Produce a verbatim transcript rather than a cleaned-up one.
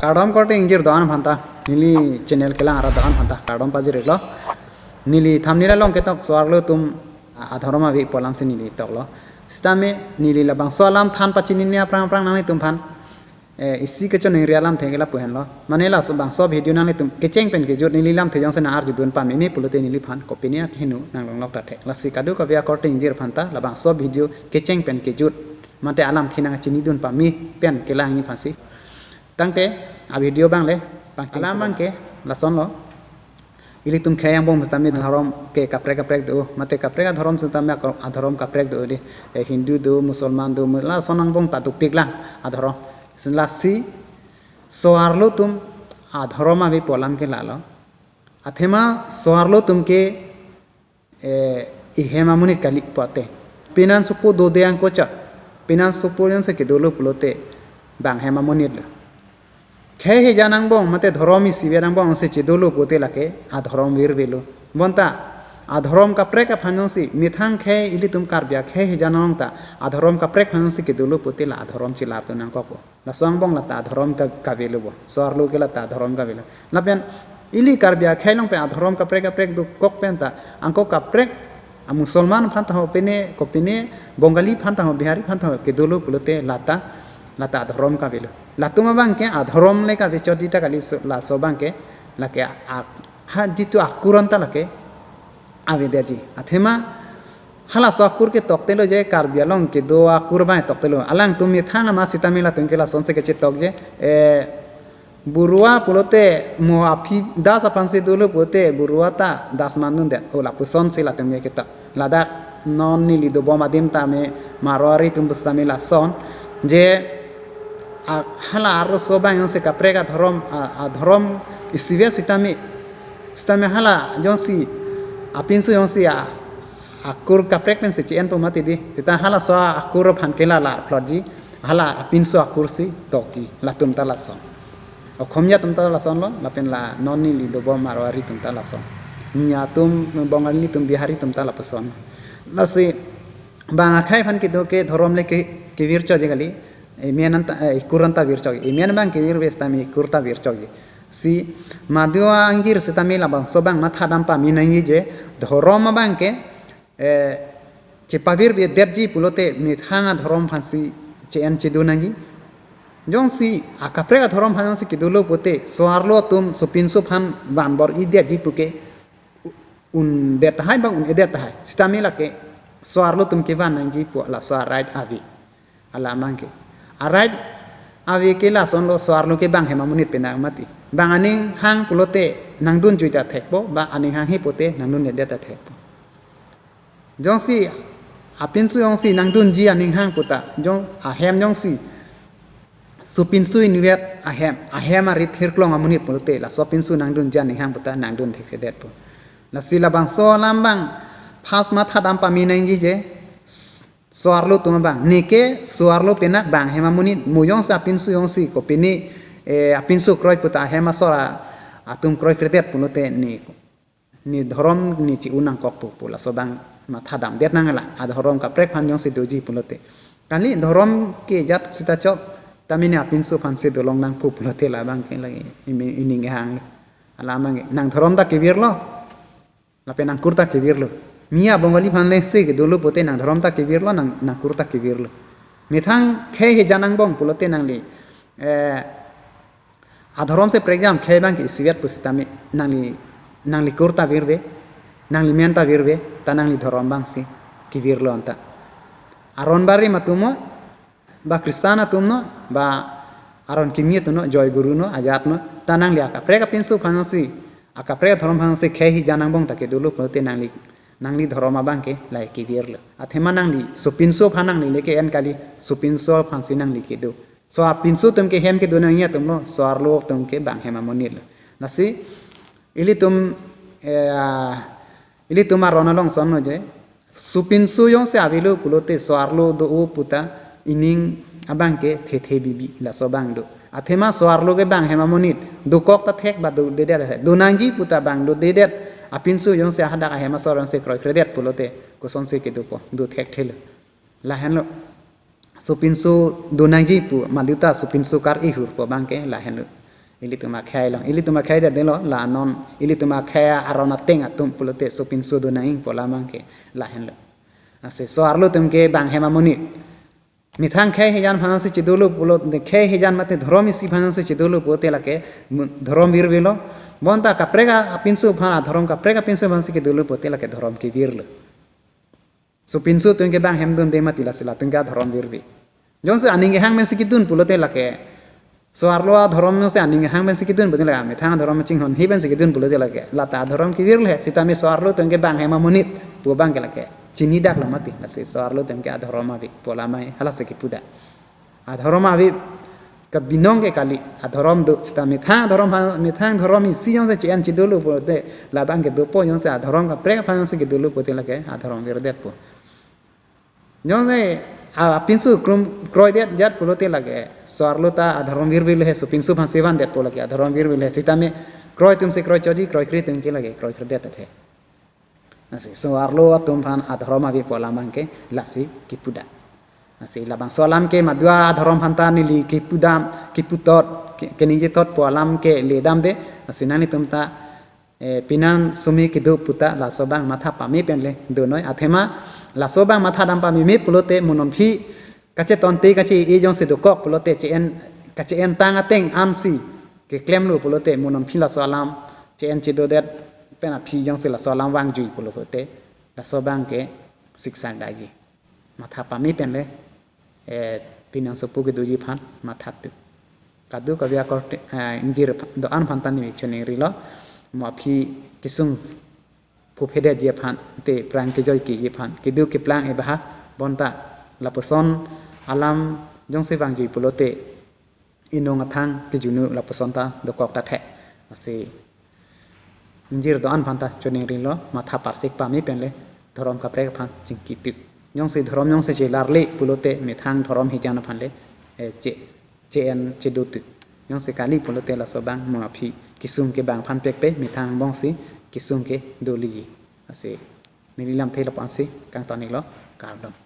Kardom korte ingjir do-an aphanta, neli channel kelang arat do-an aphanta kardom pajir-iklo. Neli thumbnail along ketok so-arlo atum adhorom ave pu alamsi neli toklo. Sitame neli labangso alam than pachinine aphrang aphrang nanglitum aphan, eh, isi kechoningri alamthe ke lapu henlo. Mane labangso video nanglitum kecheng pen kejut neli lamthe jongsi nang-arjudun pameme pulote neliphan kopine akeheno nanglonglok ta thek. Lasi kadokave akorte ingjir aphanta labangso video kecheng pen kejut mate alamthe nangchinidun pame pen kelang nangji aphansi. Tangte a video abang le pangcheng alam abang ke lasonlo. Ilitum khei angbong sitame dhorom ke kaprek kaprek do, mate kaprek adhorom sitame ako-, adhorom kaprek do dei. Eh, Hindu do, Musalman do, mu-, lason angbong ta dopik lang adhorom. Lasi so-arlo atum adhorom ave pu alam ke lalo. Athema so-arlo atum ke, eh, ehem amonit kali pulote. Penan sopo dode angkocha. Penan sopo jongsi kedolo pulote bang hem amonit lo. Khei hejan angbong mate dhorom isivet angbong si chedolo pulote lake adhorom virvelo. Bonta adhorom kaprek aphan jongsi methang khei ilitum Karbi akhei hejan angbong ta adhorom kaprek aphan jongsi kedolo pulote la adhorom chelartu nangkokpo. Laso angbong lata adhorom ka-, kavelo bo. So-arlo ke lata adhorom kavelo. Lapen ili Karbi akhei along pen adhorom kaprek kaprek dokok penta angko kaprek a Musalman aphan taho pene kopine Bongali aphan taho Bihari aphan taho kedolo pulote lata, lata adhorom kavelo. Latum abang ke adhorom le kave chot di ta kali so-, laso abang ke lake a-, ha jitu akur anta lake avedetji. Athema halaso akur ke toktelo je Karbi along kedo akur abang toktelo. Alangtum methang ama sitame latum ke lasonsi kechetok je, eh, Borua pulote mo aphi Das aphansi dolo pulote Borua ta Das mandundet. O lapusonsi latum ke ketok. Ladak non neli dobom adim tame Marwari atum pusitame lason je a-, hala arloso abang jongsi kaprek adhorom, a-, adhorom isivet sitame, sitame hala jongsi apinso jongsi a-, akur kaprek pensi che-enpo mati dei. Sita halaso akur aphan ke la larplotji, hala apinso akur si tokji, latum ta lason. Okhomia atum ta lasonlo, lapen la non neli dobom Marwari atum ta lason. Miya atum, Bongali atum, Bihari atum ta lapuson. Lasi bang akhei aphan kedo ke dhorom le ke, kevir chotji kali, emen anta, eh, ekur anta vir chotji. Emen abang kevirve sitame ekur ta vir chotji. Si madu angjir sitame labangso abang mathadam pame nangji je dhorom abang ke, eh, chepavirvedetji pulote methang adhorom aphansi che-en chedo nangji. Jongsi akaprek adhorom aphan jongsi kedolo pulote so-arlo atum sopinso aphan van bor-idetji puke u-, undet tahai bang un-edet tahai. Sitame lake so-arlo atum kevan nangji pu laso a-right ave. Alam abang ke. A-right ave ke lasonlo, so-arlo ke bang hem amonit penak mati. Bang aning hang pulote nangdunjui ta thekpo, bang aning hanghe pulote nangdundedet ta thekpo. Jongsi apinso jongsi nangdunji aning hang puta, jong ahem jongsi sopinso inutvet ahem, ahem arit hirklong amonit pulote, laso pinso nangdunji aning hang puta nangdun thekthedetpo. Lasi labangso alam abang first mathadam pame nangji je, so-arlo atum abang. Neke so-arlo penak bang hem amonit, mo jongsi apinso jongsi kopine, eh, apinso kroi puta ahem asor a-, atum kroikredet pulote ne, ne dhorom ne che-un nangkokpo pu laso abang mathadamdet nanglang, adhorom kaprek aphan jongsi doji pulote. Kali dhorom ke ajat sita chot, tame ne apinso aphansi dolong nangpo pulote labang ke lake imi-, ining hang. Alam abang ke, nang dhorom ta kevirlo. Lapen nang kur ta kevirlo. Miya Bongali aphan lengse kedolo pulote nang dhorom ta kevirlo, nang, nang kur ta kevirlo. Methang khei hejan angbong pulote nangli, eh, adhorom si prekjam khei abang ke isivet pusitame nangli, nangli kur ta virve, nangli men ta virve, ta nangli dhorom abangsi kevirlo anta. Aron Barim atum mo, ba Kristan atum no, ba Aron Kimi atum no, Joy Guru no, ajat no, ta nangli akaprek apinso aphansi, akaprek adhorom aphansi khei hejan angbong ta kedolo pulote nangli, nangli dhorom abang ke lahai kevirlo. Athema nangli sopinso aphan nangli le ke-en kali, sopinso aphansi nangli kedo. So apinso atum ke hem kedo nangji atumlo, so-arlo atum ke bang hem amonitlo. Lasi ilitum, eh, ilitum aron along sonlo je, sopinso jongsi avelo pulote so-arlo do-o puta ining abang ke thethe bibi laso abang do. Athema so-arlo ke bang hem amonit, dokok ta thek ba dodedet ta thek. Do nangji puta bang dodedet, apinso jongsi hadak ahem asor jongsi kroikredet pulote kosonsi kedopo, do thekthelo. Lahenlo. Sopinso do nangji pu, maduta sopinso kar ihur pu abang ke lahenlo. Ilitum akhei along, ilitum akhei det delo, la non ilitum akhei aron ateng atum pulote sopinso do nangji pu alam abangke lahenlo. Lasi so-arlo atum ke bang hem amonit. Methang khei hejan aphan si chedolo pulote, khei hejan mate dhorom isi aphan si chedolo pulote lake mu-, dhorom virvirlo. Bonta kaprek apinso aphan, adhorom kaprek apinso aphan si kedolo pulote lake dhorom kevirlo. Sopinso atum ke bang hem dunde mati, lasi latum ke adhorom virvi. Jongsi aning kehang pen si kedun pulote lake, so-arlo adhorom jongsi aning kehang pen si kedun pulote lake, methang adhorom chinghon hi pen si kedun pulote lake, lata adhorom kevirlo he, sitame so-arlo atum ke bang hem amonit pu abangke lake chinidaklo mati, lasi so-arlo atum ke adhorom ave pu alam ai halasi kepuda. Adhorom ave kabinong ke kali, adhorom do sita methang adhorom ha-, methang dhorom isi jongsi che-en chedolo pulote, labang ke dopo, jongsi adhorom kaprek aphan jongsi kedolo pulote lake adhorom virdetpo. Jongsi, a, apinso krum kroidet jat pulote lake, so-arlo ta adhorom virvirlo he, sopinso aphan si vandetpo lake, adhorom virvirlo he, sitame kroi atum si kroichotji, kroikre atum ke lake kroikredet athe. Lasi so-arlo atum aphan adhorom ave pu alam abangke lasi kepuda. Lasi labangso alam ke madua adhorom aphanta neli kepudam, keputhot, ke-, keningjeputhot pu alam ke ledamde. Lasi nanglitum ta, eh, pinan sumi kedo puta laso abang matha pame pen le donoi, athema laso abang mathadam pameme pulote mo non aphi kachetonte kache-e jongsi dokok pulote che-en, kache-en tang ateng ansi keklemlo pulote mo non aphi laso alam che-en chedodet pen aphi jongsi laso alam vangjui pulote laso abangke siksak daiji. Matha pame pen le, eh, pinan sopo kedoji aphan matha tu. Kadokave akorte, eh, ingjir do-an aphanta neli choningrilo, mo aphi kesung phuphe detji aphan, te aphrang kejoi keji aphan, kedo keplang e baha, bonta lapuson alam jongsi vangjui pulote inung athang kejunu lapuson ta dokok ta the. Lasi ingjir do-an aphanta choningrilo, matha parsik pame pen le dhorom kaprek aphan chingki tu. Jongsi dhorom jongsi chelarle pulote methang dhorom hejan aphan le, eh, che, che-en chedo tu. Jongsi kali pulote laso abang mo aphi kesung kebang aphan pekpe, methang angbong si kesung kedo liji. Lasi neli lamthe lapu-an si kangton-iklo, kardom.